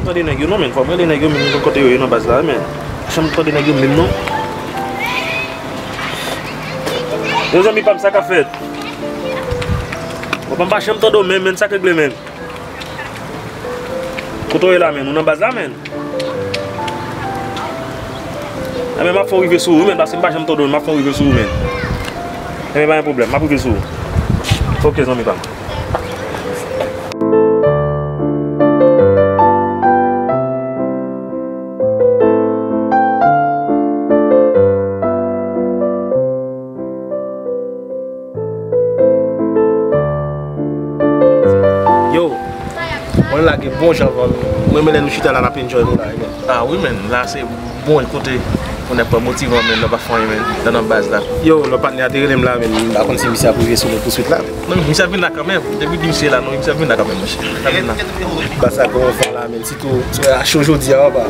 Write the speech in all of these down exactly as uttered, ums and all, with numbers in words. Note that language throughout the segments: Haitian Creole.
Tande nèg yo non, men. Fò m rele nèg yo, men, nou konn kote yo ye nan baz la, men. Pa janm tande nèg yo menm non. Yo, zanmi pa m, sa k ap fèt? Bon, pa m pa janm tande w menm, men, sa k regle, men? Kote w ye la, men? Ou nan baz la, men? Enben, m ap fè w rive sou ou, men, paske m pa janm tande w, m ap fè w rive sou ou, men. Enben, pa gen pwoblèm, m ap rive sou ou. Ok, zanmi pa m. Yo, mwen lage bon jan van. Mwen renmen lè nou chita la, n ap enjoy nou la, men. Ah wi, men, la se bon kote pou nèg pran motivan, men, nan pa fè anyen, men, nan, nan baz la. Yo, lòt patnè a te rele m la, men, m pa konn si misye ap rive sou nou touswit la. Non, misye ap vin la kanmenm. Depi di misye la, non, misye ap vin la kanmenm, monchè. Misye ap vin la. Baz la gen yon van la, men, sitou, sitou a cho jodi a, papa.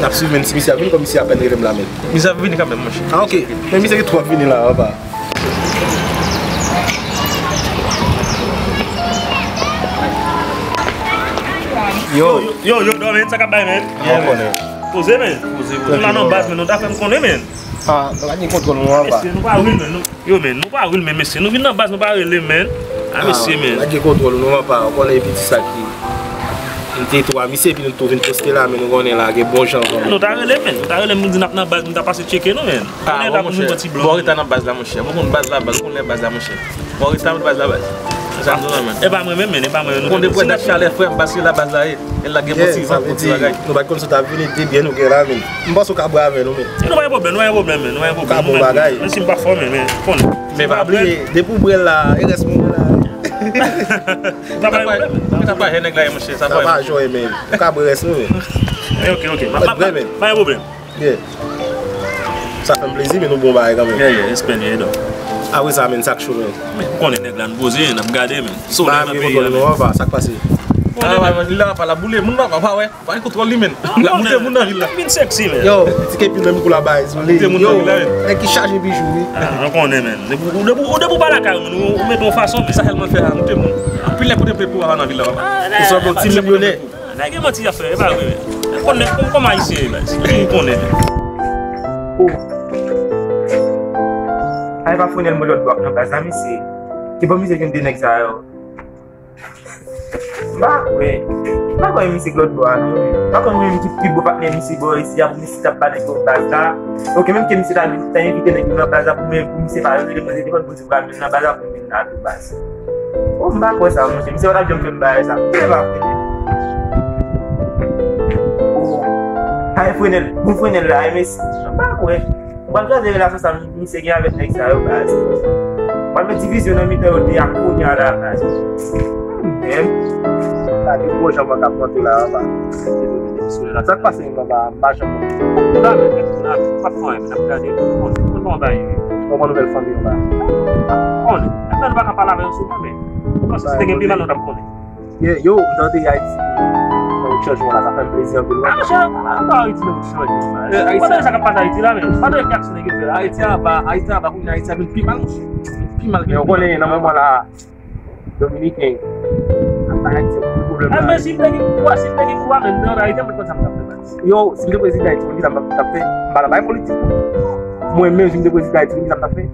N ap swiv, men, si misye ap vin, kòm misye apèn rele m la, men. Misye ap vini kanmenm, monchè. Ah, ok. Men misye gen twòp vini la, papa. Yo. Yo, yo, yo, dò, men, sa k ap bay, men? Poze, men. Poze, poze. Nou la nan baz, men, nou ta fè m konnen, men. Ah, nou pa gen kontwòl nou anba. Mesye, nou pa real, men. Nou, yo, men, nou pa real, men, mesye. Nou vin nan baz, nou pa rele, men. Ah, mesye, men. Nou pa gen kontwòl nou anba. Ou konnen piti sa ki, ki te twa misye, epi nou tou vin poste la, men nou konnen la, gen bon jan, konnen. Nou ta rele, men. Nou ta rele, moun di n ap nan baz, nou ta pase tcheke nou, men. Ah, konnen bon, la pou nou monchè. Bon, reta nan baz la, monchè. Bon, konn baz la, baz, konnen baz la, monchè. Bon, reta nan baz la, baz. Sa m di w la, men. E pa mwen menm, men, e pa mwen, nou. Konn depwen dat chalè, frè m, paske la baz la ye. E la gen bon ti van, bon ti bagay. Nou pa t konn si w t ap vini, te byen nou gen la, men. M panse w ka bwè avè nou, men. E nou pa gen pwoblèm, nou pa gen pwoblèm, men, nou pa gen pwoblèm. Ka bon bagay. Menm si m pa fò, men, men, konnen. Men pa bliye, depi w bwè l la, e rès mwen la. Sa pa gen pwoblèm, men. Sa pa jè nèg la ye, monchè, sa pa jè, men. Ou ka bwè rès nou, men. Ok, ok. Pa gen pwoblèm. Yeah. Sa fè m plezi, men nou bon bagay kanmenm. Yeah, yeah, respè nou, yeah, dò. Apre sa, men, sa k cho, men. Men, ou konnen nèg la, n poze, n ap gade, men. Solèy nan peyi a, men. Sa k pase? Ah, men, li la pa la boule, moun la pa, pa wè. Pa gen kontwòl li, men. L ap moute moun nan vil la. Vin sexy, men. Yo, ti kepi nan mikou la, guys. Moute moun nan vil la, men. Nèg ki chaje bijou, wi. Ah, nou konnen, men. Depi, depi, depi w pa lakay ou, men, ou, ou mete yon fason, men. Sa sèlman fè a, moute moun. Anpil nèg kontemple pou w nan vil la, papa. Ou sanble yon ti milyonè. Nèg e manti y ap fè, e pa vre, men. Konnen, kòm, kòm ayisyen ye, baz. Ou konnen, men. Oh. Ay pa Frenel mwen lòt bò nan baz la, mesye. Ki bò misye jwenn de nèg sa yo? M pa kwè. M pa kwè misye k lòt bò a, non, men. M pa konn menm ki pi gwo patnè misye bò isi a, pou misye t ap ba nèg yo baz la. Ok, menm ke misye ta, ta envite nèg yo nan baz la, pou, men pou misye pa rele mwen telefòn, pou di pral vin nan baz la, pou m vin la tou, baz. Oh, m pa kwè sa, monchè. Misye pa t ap janm fè m bagay sa. Misye pa fè. Oh. Ay, Frenel. Bon, Frenel la, ay, mesye. M pa kwè. M pral kraze relasyon sa misye gen avèk nèg sa yo, baz. M pral met divizyon nan mitan yo de a kounye a la, baz. Menm. Gade gwo jan mwen k ap monte la, anba. Sa k pase, anba? M pa janm. Nou la menm, nou la menm. Pa fè anyen, men n ap gade. Konn, konn kòman bagay yo ye. Kòman nouvèl fanmi yo la? Konnen. Apre nou pa ka pale avè yo souvan, men. Bon, si te gen pi mal, nou t ap konnen. Yeah, yo, m tande Ayiti nan wout chanjman la, sa fè m plezi anpil, wi. Ah, monchè, pa Ayiti nan wout chanjman la. Eh, Ayiti. Ou pa tande sa k ap pase Ayiti la, men? Pa tande kèk nèg yo fè la. Ayiti anba, Ayiti anba, kounye a Ayiti a vin pi mal, monchè. Vin pi mal. Men ou konnen, nan moman la, Dominiken ap bay Ayiti anpil pwoblèm la. Ah, men si m te gen pouvwa, si m te gen pouvwa, men, nan Ayiti, mwen konn sa m t ap fè, baz. Yo, si m te prezidan Ayiti, mwen konn sa m t ap fè. M pa nan bagay politik, non. Mwen menm, si m te prezidan Ayiti, mwen konn sa m t ap fè.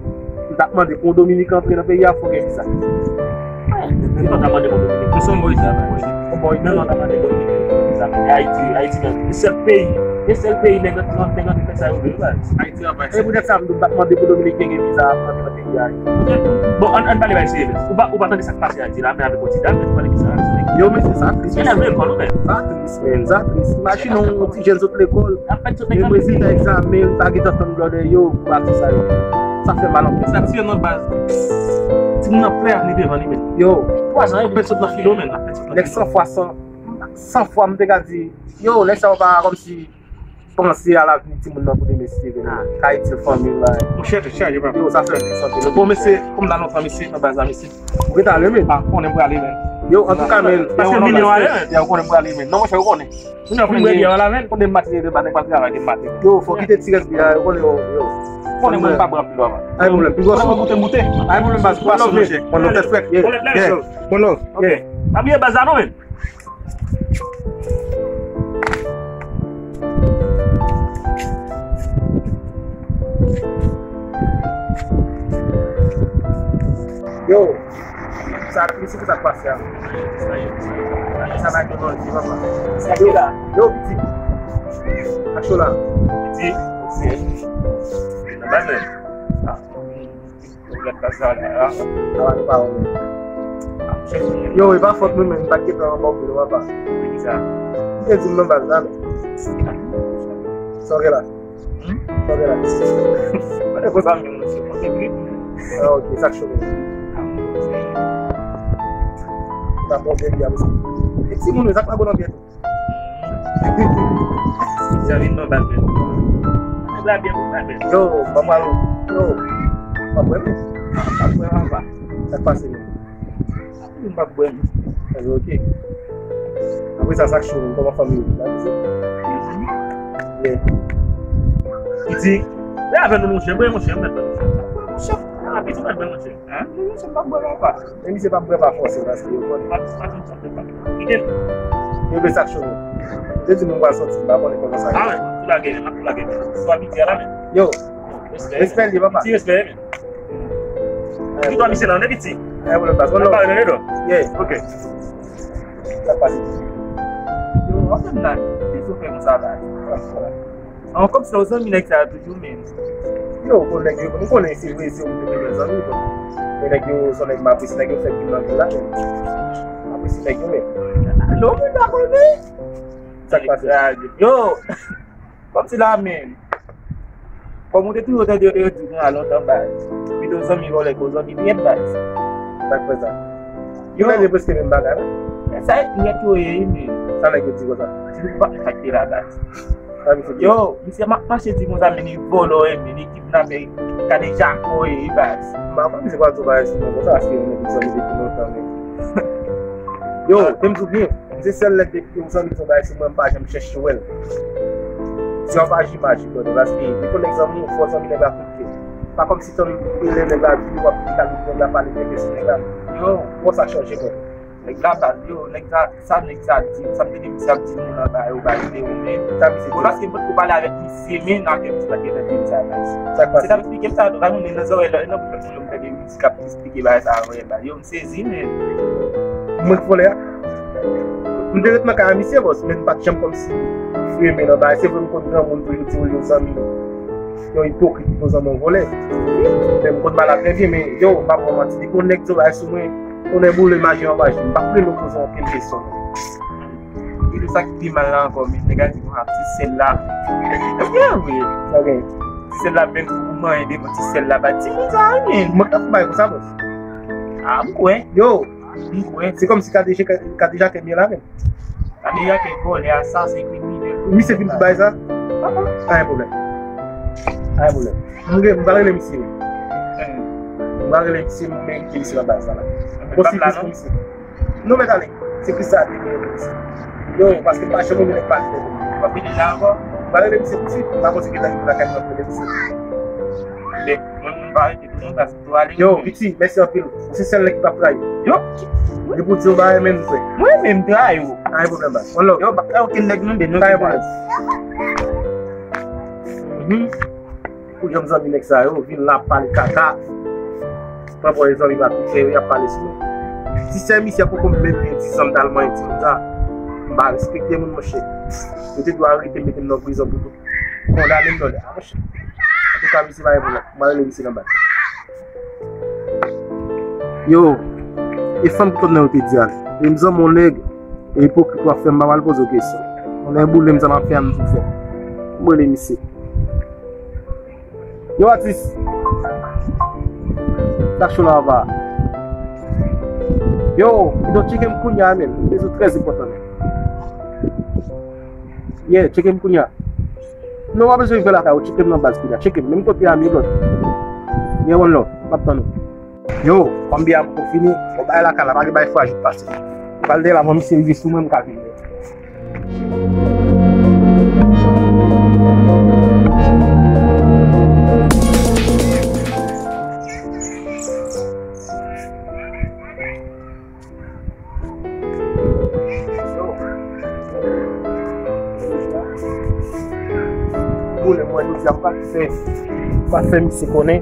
M t ap mande pou yon Dominiken antre nan peyi a, fò gen viza. Men nou ta mande pou Dominiken. Nou se yon bò isit, baz. Yon bò isit. Men nou ta mande pou Dominiken viza, men. E Ayiti, Ayiti menm. E sèl peyi, e sèl peyi nèg nan, nèg nan fè sa yo vle, baz. Ayiti anba. E poutèt sa, m t ap mande pou Dominiken gen viza pou antre nan peyi a. Bon, ann, ann pale bay serye, men. Ou pa, ou pa tande sa k pase Ayiti la, men avèk yon ti dam, men, ou pale ki sa, se nèg yo, men, se sa tris. Elèv lekòl, ou, men. Sa tris, men. Sa tris. Imajine yon ti jèn sot lekòl, li rezilte egzamen, li pa gentan tann blòdè yo, pou bagay sa yo. Sa fè mal anpil. Sa tire nan baz. Timoun nan plè avni devan li, men. Yo. Twa zan, yo pèd sot nan filo, men. Nèg san fwa san, san fwa, m te ka di, yo, nèg sa yo pa kòmsi panse a lavni timoun nan pou demen si te vini. Ka itil fanmi l la. Monchè, tèt chaje, papa. Yo, sa fè m santi. Bon, mesye, kòm la lontan, mesye, nan baz la, mesye. Ou gentan ale, men? Ah, konnen m prale, men. Yo, antouka, men. Paske milyon ale, men. Yo, konnen m prale, men. Non, monchè, ou konnen. Moun yo vin bwè byè la, men. Konnen maten, de maten, pa travay, de maten. Yo, fò kite ti rès byè a, yo konnen, yo, yo. Konnen mwen pa bwè anpil, papa. Ay, pwoblèm. Pi gwo sou. Konnen mwen moute, moute. Ay, pwoblèm, baz. Bon love, mesye. Bon love, tèt frèt. Yeah. Bon love, yeah. Bon love. Ok. Pa bliye baz la, non, men. Yo, sa, misye, ki sa k pase a? Sa nèg yo nan di, papa. Sa ki la? Yo, piti. Ak cho la. Piti. Nan bagay. Ah. Yo, gad pa sa la. Ah. Yo, e pa fòt mwen, men m pa t gentan anba w, papa. Ki sa? Ou te di m nan baz la, men. Sa w gen la? Hmm? Sa w gen la? Mwen te konsa, men mwen se konte grip. Ah, ok, sa k chome. Sa bon, bèbè, a, mesye. E timoun yo, sa k pa bon nan byen tou. Sa vin nan baz, men. Nèg la byen, nèg la byen. Yo, m ap pral, yo, m ap bwè, men. M ap bwè anba. Sa k pase, men? M p ap bwè, non. Sa yo, ok. Apre sa, sa k cho, kòman fanmi yo? Ba misye. Yeah. Li di, lè avè nou, monchè, bwè, monchè, m mèt bwè, monchè. Monchè, a, piti, m mèt bwè, monchè. Hein? Non, monchè, m p ap bwè, papa. Men misye p ap bwè pa fòse, paske yo konnen. Pa, pa, pa, pa, pa. Kite l. Yo, men sa k cho, men. Yo di nou pral soti, m pa konnen kòman sa ye. Ah, men, tou lage, men, tou lage, men. Swa piti a la, men. Yo. Respè, respè li, papa. Ti respè, men. Ki twa misye la, nèg iti? Ay, bon, pas. Bon, pale nan do. Yeah. Ok. Sa pase. Yo, anfen nan, ki sou fè konsa la? An, kòm se w zanmi nèg sa yo toujou, men. Yo, bon, nèg yo, nou konnen se vre, se ou ki te zanmi, bon. Men nèg yo, se nèg m apresye, nèg yo fèk vin nan vil la, men. M apresye nèg yo, men. Non, mwen pa konnen. Sa k pase? Yo! Kòmsi la menm. Kòm ou te toujou tande yo te di konsa lontan baz. Pito zanmi vòlè ke w zanmi pyèt baz. Sa k fè sa? Yo. Yo, men se prèske menm bagay la. Men sa e pyèt yo ye, men. Sa nèg yo di konsa? Di nou pa kontakte la baz. Sa misye di? Yo, misye m ap mache di konsa, men li vòlò ye, men li kidnapè, kadejak yo ye, baz. M pa kwè misye pral di yon bagay sou mwen konsa, paske yon nèg m zanmi depi lontan, men. Yo, men m di w byen. Se sèl nèg depi yon zanmi fè yon bagay sou mwen, m pa janm chèche wè l. Se yon pa jimaj li konnen, paske depi yon nèg zanmi w, fò zanmi nèg la koute. Pa kòmsi tann lè nèg la vini, w ap vin kal nèg la pale byen sou nèg la. Yo, bon, sa chanje, mwen. Nèg la baz, yo, nèg sa, sa nèg sa di, sa m tande misye ap di moun anba yo, ba yo, men. Sa misye di? Bon, paske m potko pale avèk misye, men nan ke misye pa t gentan di m sa, men. Sa k pase? Se t ap esplike m sa, tou, pa moun nan zòrèy, nan bouch moun yo, m tande mizik ap esplike bagay sa a, yo, m sezi, men. Mwen k vòlè a. M te ret nan kay a misye, bòs, men m pa t janm kòmsi fremen nan bagay. Se vre m konn granmoun toujou di w yo zanmi. Yon ipokrit, yon zanmi yon vòlè. Men m konn pale a trè byen, men yo, m pa ba w manti. Depi yon nèg di yon bagay sou mwen, yon nèg boule maji anba je m. M pa p rele w poze w okenn kesyon. E tou sa ki pi mal la ankò, men nèg la di konsa, ti sèl la. Ebyen, wi. Sa gen? Ti sèl la menm pou manyen devan ti sèl la, ba timoun sa, men. Mwen k ta fè bagay konsa, bòs. Ah, m kwè. Yo. M kwè. Se kòmsi Kadejak, Kadejak ke m ye la, menm. Kadejak ke vòlè, asasen, kriminèl. Misye vin pou bagay sa? Anyen pwoblèm. Anyen pwoblèm. M gen, m pral rele misye, wi. M pral rele misye, m merite misye nan bagay sa la. Bon, siplis pou misye. Non, mèt ale. Se ki sa te gen. Yo, paske m pa janm renmen nèg pale de mwen. W ap rele la ankò? M pa rele misye tousuit. M pa konn si gen tan li pou lakay mwen rele misye. Men, mwen, mwen pa rete pou nou, paske tou ale. Yo, piti, mèsi anpil. Ou se sèl nèg ki p ap trayi. Yo. Depi w di yon bagay, men m kwè. Mwen menm trayi w. Pa gen pwoblèm, baz. One love. Yo, m p ap trayi okenn nèg non, men non. Pa gen pwoblèm. Mhm. Pou janm zanmi nèg sa yo vin la ap pale kaka. Pran pran zanmi pa tou fè yo, y ap pale sou nou. Ti sè misye poko menm gen diz an, m t al manyen timoun sa. M pa respekte moun, monchè. Yo te dwe arete m, mete m nan prizon pou tou. Kondane m nan lè a, monchè. Antouka, misye pa gen pwoblèm. M pral rele misye nan baz. Yo, e fanm ki konn nan yo te di a. E m zanmi yon nèg, e ipokrit w ap fè, m pa pral poze w kesyon. Yon nèg boule m, sa m ap fè a, m tou fè. M rele misye. Yo, atis. Sa cho la anba. Yo, kidon, tcheke m kounye a, men. Bezwen trè enpòtan, men. Yeah, tcheke m kounye a. Non, w pa bezwen rive lakay ou, tcheke m nan baz kounye a. Tcheke m, menm kote a, mi lòt. Yeah, one love, m ap tann ou. Yo, kòm biyè a poko fini, bon, bagay lakay la, pa gen bagay frajil pase. M pral dèyè la, avan misye rive sou mwen, m ka vini. Boule mwen, jodi a, m pral fè, m pral fè misye konnen.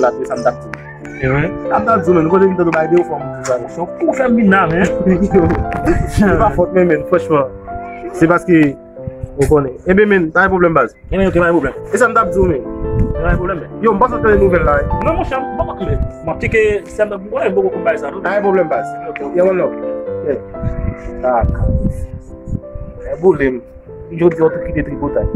nouvèl la tou, e sa m t ap di w. E vre? Sa m t ap di w, men, nou konnen m tande bay de fwa m di sa. Ou fè m vin la, men. Se pa fòt mwen, men, franchman. Se paske, ou konnen. Enben, men, pa gen pwoblèm, baz. Enben, ok, pa gen pwoblèm. E sa m t ap di w, men. Pa gen pwoblèm, men. Yo, m panse w tande nouvèl la, wi. Non, monchè, m poko, men, m ap tcheke sa m t ap di w, m poko konn bay sa, non. Pa gen pwoblèm, baz. Ok, ok. Yo, one love. Yeah. Dakò. E boule m. Jodi a, w tou kite tripotay.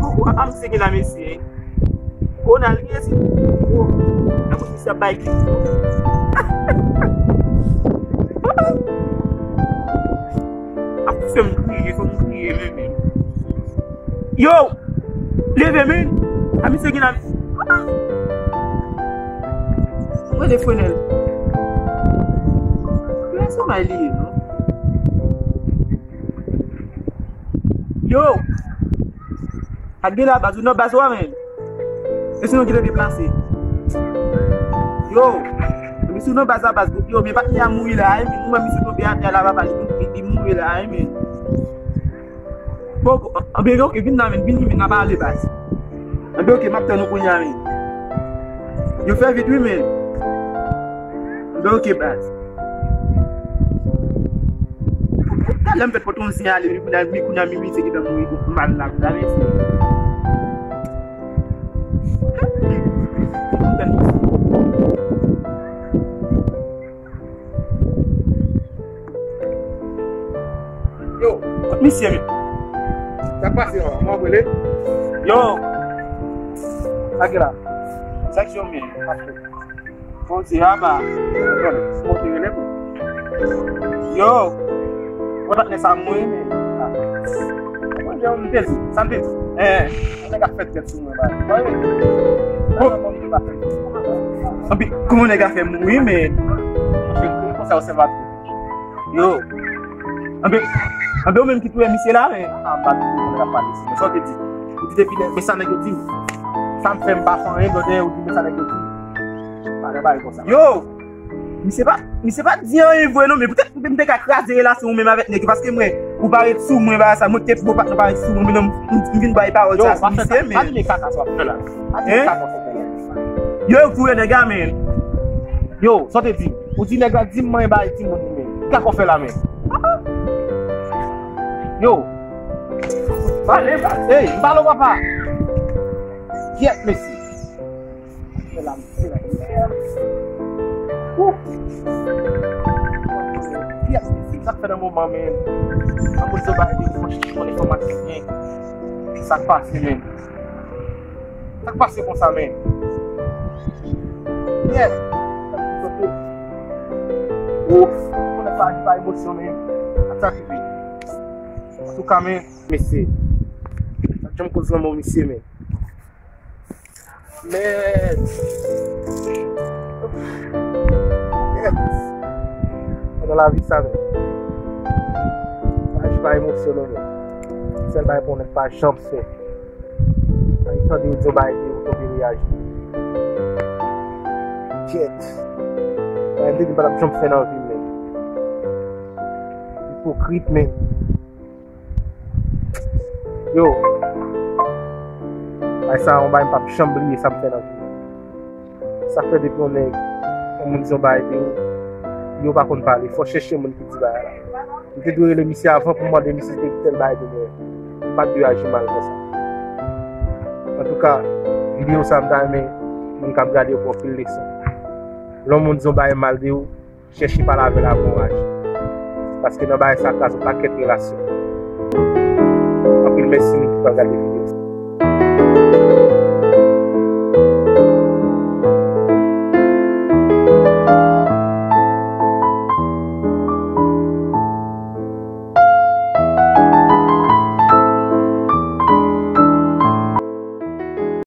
Poko a misye gen la, mesye. Ronald gen si. Oh, nan kote misye ap bay ki. Ap fè m kriye, fè m kriye, men, men. Yo! Leve, men! A misye gen la. Mwen le Frenel. Yo, se may li ye, non? Yo! Ak gen la baz, ou nan baz ou a, men. E si nou ki te deplase. Yo! Epi si ou nan baz la, baz, yo, men patnè a mouri la, e, men, ou wè misye tonbe atè la, papa, li, li, li mouri la, e, men. Bon, anben, ok, vin la, men, vin, vin, n a pale, baz. Anben, ok, m ap tann ou kounye a, men. Yo fè vit, wi, men. Anben, ok, baz. Talè m fèt pote yon zen ale, men kounye a, men kounye a, men misye gentan mouri mal la, kounye a, men se. Yo, kot misye, men? Sa k pase, an? Mwen rele. Yo! Sa gen la? Sa k jwenn, men? Bon, se apa. Bon, se rele pou. Yo! Mwen patnè sa mwen, men. Mwen, jan m te di, sa m te di. Eh, mwen ka fè tèt sou mwen, ba. Bon. Anpi, kòman nèg la fè mouri, men? Monchè, kòman sa yo sèvi a tou? Yo. Anpi, anpi, ou menm ki touye misye la, men. Ah, m pa touye moun k ap pale isit. Sa w te di? Ou di depi lè, men sa nèg yo di m. Sa m fè, m pa fè anyen, blòdè, ou di men sa nèg yo di m. Pa gen bagay konsa. Yo! Misye pa, misye pa di anyen vre non, men poutèt m te ka kraze relasyon ou menm avèk nèg yo, paske mwen, Ou pa ret sou mwen, bagay sa, mwen te bon patnè, ou pa ret sou mwen, men m, m, m vin bay pawòl sa sou misye, men. Pa di men kaka sa w ap fè la. Pa di men kaka sa w ap fè la. Yo, yo touye nèg la, men. Yo, sa w te di? Ou di nèg la di m manyen bagay timoun li, men. Ki kaka w fè la, men? Yo. Pale, pale. Ey, m pale w, papa. Kyèt, mesye. Fè la, fè la. Wouh! Yes, sa k fè nan moman, men. Nan moun yo bay de fò chèche konn enfòmasyon byen. Sa k pase, men. Sa k pase konsa, men. Yes. Ouf! Konnen sa pa emosyon, men. Sa k rive. Antouka, men, mesye. Sa k janm koz lanmò misye, men. Mèd. Mèd. Nan lavi sa, men. Pa aji pa emosyon, non, men. Sèl bagay pou nèg pa janm fè. Ay, tande yo di yon bagay de ou tonbe reyaji. Kyèt. Bagay m te di m pa t ap janm fè nan vi m, men. Ipokrit, men. Yo. Ay sa, yon bagay m p ap janm bliye sa m fè nan vi m. Sa fè depi yon nèg, yon moun di yon bagay de ou, yo pa konn pale. Fò chèche moun ki di bagay la. M te dwe rele misye avan pou m mande misye si te di tèl bagay de mwen. M pa t dwe aji mal konsa. Antouka, videyo sa m ta renmen moun k ap gade yo pran pil leson. Lè yon moun di yon bagay mal de ou, chèche pale avè l avan w aji. Paske nan bagay sa kraze yon pakèt relasyon. Anpil mèsi moun ki pral gade videyo sa.